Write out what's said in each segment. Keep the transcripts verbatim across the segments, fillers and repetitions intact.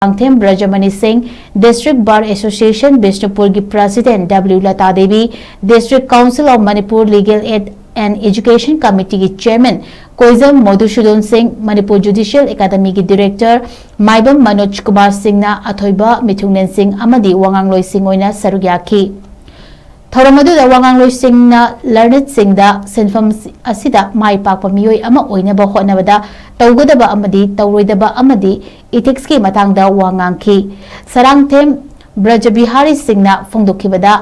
ꯁꯔꯥꯡꯊꯦꯝ ꯕ꯭ꯔꯖꯃꯅꯤ ꯁꯤꯡ, District Bar Association ꯕꯤꯁꯅꯨꯄꯨꯔꯒꯤ President W Lata Devi, District Council of Manipur Legal Aid and Education Committeeꯒꯤ Chairman ꯀꯣꯏꯖꯝ ꯃꯣꯙꯨꯁꯨꯗꯟ ꯁꯤꯡ, Manipur Judicial Academyꯒꯤ Director ꯃꯥꯏꯕꯝ ꯃꯅꯣꯖ ꯀꯨꯃꯥꯔ ꯁꯤꯡꯅ ꯑꯊꯣꯏꯕ ꯃꯤꯊꯨꯡꯂꯦꯟꯁꯤꯡ ꯑꯃꯗꯤ ꯋꯥꯉꯥꯡꯂꯣꯏꯁꯤꯡ ꯑꯣꯏꯅ ꯁꯔꯨꯛ ꯌꯥꯈꯤ꯫ ꯊꯧꯔꯝ ꯑꯗꯨꯗ ꯋꯥꯉꯥꯡꯂꯣꯏꯁꯤꯡꯅ learnedꯁꯤꯡꯗ ꯁꯤꯟꯐꯝ ꯑꯁꯤꯗ ꯃꯥꯏ ꯄꯥꯛꯄ ꯃꯤꯑꯣꯏ ꯑꯃ ꯑꯣꯏꯅꯕ ꯍꯣꯠꯅꯕꯗ ꯇꯧꯒꯗꯕ ꯑꯃꯗꯤ ꯇꯧꯔꯣꯏꯗꯕ ꯑꯃꯗꯤ ethicsꯀꯤ ꯃꯇꯥꯡꯗ ꯋꯥ ꯉꯥꯡꯈꯤ꯫ ꯁꯔꯥꯡꯊꯦꯝ ꯕ꯭ꯔꯖꯕꯤꯍꯥꯔꯤ ꯁꯤꯡꯅ ꯐꯣꯡꯗꯣꯛꯈꯤꯕꯗ,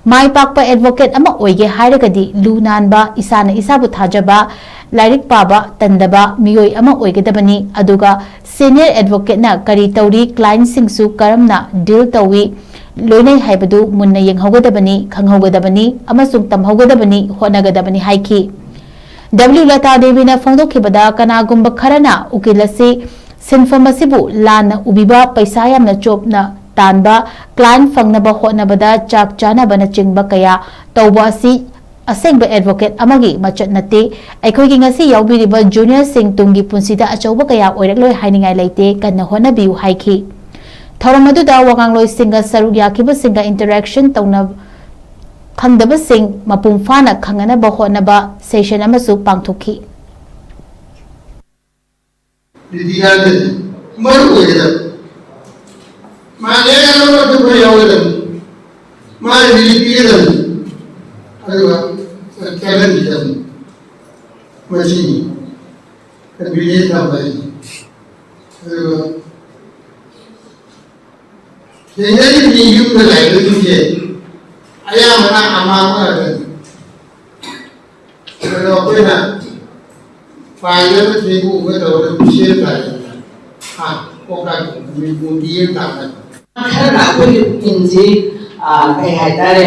ꯃꯥꯏ ꯄꯥꯛꯄ advocate ꯑꯃ ꯑꯣꯏꯒꯦ ꯍꯥꯏꯔꯒꯗꯤ ꯂꯨ ꯅꯥꯟꯕ, ꯏꯁꯥꯅ ꯏꯁꯥꯕꯨ ꯊꯥꯖꯕ, ꯂꯥꯏꯔꯤꯛ ꯄꯥꯕ ꯇꯟꯗꯕ ꯃꯤꯑꯣꯏ ꯑꯃ ꯑꯣꯏꯒꯗꯕꯅꯤ꯫ ꯑꯗꯨꯒ senior advocateꯅ ꯀꯔꯤ ꯇꯧꯔꯤ, clientꯁꯤꯡꯁꯨ ꯀꯔꯝꯅ deal ꯇꯧꯏ, ꯂꯣꯏꯅꯩ ꯍꯥꯏꯕꯗꯨ ꯃꯨꯟꯅ ꯌꯦꯡꯍꯧꯒꯗꯕꯅꯤ, ꯈꯪꯍꯧꯒꯗꯕꯅꯤ ꯑꯃꯁꯨꯡ ꯇꯝꯍꯧꯒꯗꯕꯅꯤ, ꯍꯣꯠꯅꯒꯗꯕꯅꯤ ꯍꯥꯏꯈꯤ꯫ W ꯂꯇꯥ ꯗꯦꯕꯤꯅ ꯐꯣꯡꯗꯣꯛꯈꯤꯕꯗ, ꯀꯅꯥꯒꯨꯝꯕ ꯈꯔꯅ ꯎꯀꯤꯜ ꯑꯁꯤ ꯁꯤꯟꯐꯝ ꯑꯁꯤꯕꯨ ꯂꯥꯟꯅ ꯎꯕꯤꯕ, ꯄꯩꯁꯥ ꯌꯥꯝꯅ ꯆꯣꯞꯅ ꯇꯥꯟꯕ, client ꯐꯪꯅꯕ ꯍꯣꯠꯅꯕꯗ ꯆꯥꯛ ꯆꯥꯅꯕꯅꯆꯤꯡꯕ ꯀꯌꯥ ꯇꯧꯕ ꯑꯁꯤ ꯑꯁꯦꯡꯕ advocate ꯑꯃꯒꯤ ꯃꯆꯠ ꯅꯠꯇꯦ꯫ ꯑꯩꯈꯣꯏꯒꯤ ꯉꯁꯤ ꯌꯥꯎꯕꯤꯔꯤꯕ juniorꯁꯤꯡ ꯇꯨꯡꯒꯤ ꯄꯨꯟꯁꯤꯗ ꯑꯆꯧꯕ ꯀꯌꯥ ꯑꯣꯏꯔꯛꯂꯣꯏ ꯍꯥꯏꯅꯤꯡꯉꯥꯏ ꯂꯩꯇꯦ, ꯀꯟꯅ ꯍꯣꯠꯅꯕꯤꯌꯨ ꯍꯥꯏꯈꯤ꯫ ꯊꯧꯔꯝ ꯑꯗꯨꯗ ꯋꯥꯉꯥꯡꯂꯣꯏꯁꯤꯡꯒ ꯁꯔꯨꯛ ꯌꯥꯈꯤꯕꯁꯤꯡꯒ interaction ꯇꯧꯅ ꯈꯪꯗꯕꯁꯤꯡ ꯃꯄꯨꯡ ꯐꯥꯅ ꯈꯪꯅꯅꯕ ꯍꯣꯠꯅꯕ session ꯑꯃꯁꯨ ꯄꯥꯡꯊꯣꯛꯈꯤ꯫ ꯔꯤꯇꯤꯌꯥꯗꯗꯤ ꯃꯔꯨ ꯑꯣꯏꯒꯗꯕ ꯃꯥ ꯂꯦꯡꯒ ꯂꯧꯔꯒ ꯈꯔ ꯌꯥꯎꯒꯗꯕꯅꯤ꯫ ꯃꯥ ꯔꯤꯂꯤꯐ ꯄꯤꯒꯗꯕꯅꯤ꯫ ꯑꯗꯨꯒ ꯆꯠꯍꯟꯕꯤꯒꯗꯕꯅꯤ꯫ ꯃꯁꯤꯅꯤ ꯀꯟꯚꯤꯅꯤꯌꯟꯁ ꯊꯝꯕ ꯍꯥꯏꯁꯦ꯫ ꯑꯗꯨꯒ ꯊꯦꯡꯅꯔꯤꯕ ꯃꯤ ꯌꯨꯝꯗ ꯂꯩꯕꯁꯤꯡꯁꯦ ꯑꯌꯥꯝꯕꯅ ꯑꯃꯥꯡꯕ ꯉꯥꯛꯇꯅꯤ꯫ ꯑꯗꯣ ꯑꯩꯈꯣꯏꯅ ꯄꯥꯏꯅꯕ ꯊꯦꯡꯕ ꯎꯕ ꯇꯧꯔꯒ ꯈꯨꯠꯁꯦꯝ ꯇꯥꯏꯗꯅ ꯍꯥ ꯀꯣꯀꯥ ꯃꯤ ꯄꯨꯟꯕꯤ ꯑꯃ ꯇꯥꯗꯅ꯫ ꯈꯔꯅ ꯑꯩꯈꯣꯏꯒꯤ ꯄꯨꯛꯅꯤꯡꯁꯤ ꯀꯩ ꯍꯥꯏꯇꯥꯔꯦ,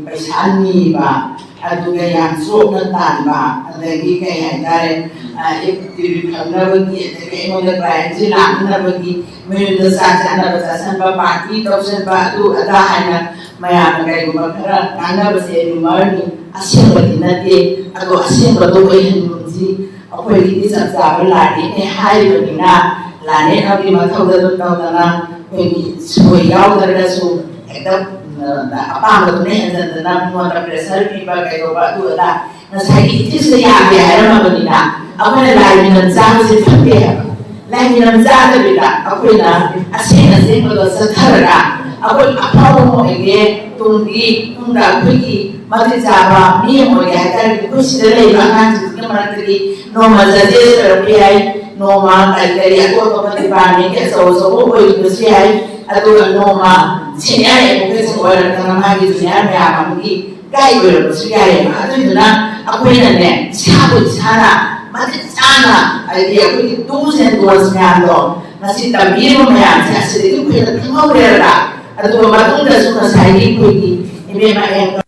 ꯄꯩꯁꯥ ꯅꯤꯕ, ꯑꯗꯨꯒ ꯌꯥꯝ ꯆꯣꯞꯅ ꯇꯥꯟꯕ, ꯑꯗꯒꯤ ꯀꯩ ꯍꯥꯏꯇꯥꯔꯦ, ꯇꯤꯚꯤ ꯈꯪꯅꯕꯒꯤ, ꯑꯗꯒꯤ ꯑꯩꯉꯣꯟꯗ ꯀ꯭ꯂꯥꯏꯟꯁꯤ ꯂꯥꯛꯅꯅꯕꯒꯤ ꯃꯌꯨꯝꯗ ꯆꯥꯛ ꯆꯥꯅꯕ ꯆꯠꯁꯟꯕ, ꯄꯥꯔꯇꯤ ꯇꯧꯁꯟꯕ, ꯑꯗꯨ ꯑꯗꯥ ꯍꯥꯏꯅ ꯃꯌꯥꯝꯅ ꯀꯩꯒꯨꯝꯕ ꯈꯔ ꯉꯥꯡꯅꯕꯁꯦ ꯔꯨꯃꯔꯅꯤ, ꯑꯁꯦꯡꯕꯗꯤ ꯅꯠꯇꯦ꯫ ꯑꯗꯣ ꯑꯁꯦꯡꯕꯗꯣ ꯑꯣꯏꯍꯟꯒꯨꯝꯁꯤ꯫ ꯑꯩꯈꯣꯏꯒꯤꯗꯤ ꯆꯞ ꯆꯥꯕ ꯂꯥꯏꯔꯤꯛꯅꯦ ꯍꯥꯏꯔꯤꯕꯅꯤꯅ ꯂꯥꯟꯃꯤꯒꯤ ꯃꯊꯧꯗ ꯑꯗꯨꯝ ꯇꯧꯗꯅ ꯑꯩꯈꯣꯏꯒꯤ ꯁꯣꯏ ꯌꯥꯎꯗ꯭ꯔꯒꯁꯨ ꯍꯦꯛꯇ ꯑꯄꯥꯝꯕꯗꯨꯅ ꯍꯦꯟꯖꯟꯗꯅ ꯃꯤꯉꯣꯟꯗ pressure ꯄꯤꯕ ꯀꯩꯗꯧꯕ ꯑꯗꯨ ꯑꯗꯥ ꯉꯁꯥꯏꯒꯤ ethics ꯇ ꯌꯥꯗꯦ ꯍꯥꯏꯔꯝꯃꯕꯅꯤꯅ ꯑꯩꯈꯣꯏꯅ ꯂꯥꯏ ꯃꯤꯅꯝ ꯆꯥꯕꯁꯦ ꯐꯠꯇꯦ ꯍꯥꯏꯕ꯫ ꯂꯥꯏ ꯃꯤꯅꯝ ꯆꯥꯗꯕꯤꯗ ꯑꯩꯈꯣꯏꯅ ꯑꯁꯦꯡ ꯑꯁꯦꯡꯕꯗꯣ ꯆꯠꯊꯔꯒ ꯑꯩꯈꯣꯏ ꯑꯐꯕ ꯑꯃ ꯑꯣꯏꯒꯦ, ꯇꯨꯡꯒꯤ ꯇꯨꯡꯗ ꯑꯩꯈꯣꯏꯒꯤ ꯃꯇꯤꯛ ꯆꯥꯕ ꯃꯤ ꯑꯃ ꯑꯣꯏꯒꯦ ꯍꯥꯏꯇꯥꯔꯒꯗꯤ ꯑꯩꯈꯣꯏ ꯁꯤꯗ ꯂꯩꯕ ꯑꯉꯥꯡꯁꯤꯡꯁꯤꯒꯤ ꯃꯔꯛꯇꯒꯤ ꯅꯣꯡꯃ judges ꯑꯣꯏꯔꯛꯄ ꯌꯥꯏ, ꯅꯣꯡꯃ ꯀꯔꯤ ꯀꯔꯤ ꯑꯇꯣꯞ ꯑꯇꯣꯞꯄ department ꯀꯤ ꯑꯆꯧ ꯑꯆꯧꯕ ꯑꯣꯏꯔꯛꯄꯁꯨ ꯌꯥꯏ꯫ ꯑꯗꯨꯒ ꯅꯣꯡꯃ senior advocate ꯑꯣꯏꯔꯛꯇꯅ ꯃꯥꯒꯤ junior ꯃꯌꯥꯝ ꯑꯃꯒꯤ guide ꯑꯣꯏꯔꯛꯄꯁꯨ ꯌꯥꯏꯌꯦꯕ꯫ ꯑꯗꯨꯗꯨꯅ ꯑꯩꯈꯣꯏꯅꯅꯦ ꯏꯁꯥꯕꯨ ꯏꯁꯥꯅ ꯃꯇꯤꯛ ꯆꯥꯅ ꯍꯥꯏꯗꯤ ꯑꯩꯈꯣꯏꯒꯤ do's and don'ts ꯃꯌꯥꯝꯗꯣ ꯉꯁꯤ ꯇꯝꯕꯤꯔꯤꯕ ꯃꯌꯥꯝꯁꯦ ꯑꯁꯤꯗꯒꯤ ꯑꯩꯈꯣꯏꯅ ꯈꯪꯍꯧꯔꯦꯗꯅ꯫ ꯑꯗꯨꯒ ꯃꯇꯨꯡꯗꯁꯨ ꯉꯁꯥꯏꯒꯤ ꯑꯩꯈꯣꯏꯒꯤ ꯏꯕꯦꯝꯃ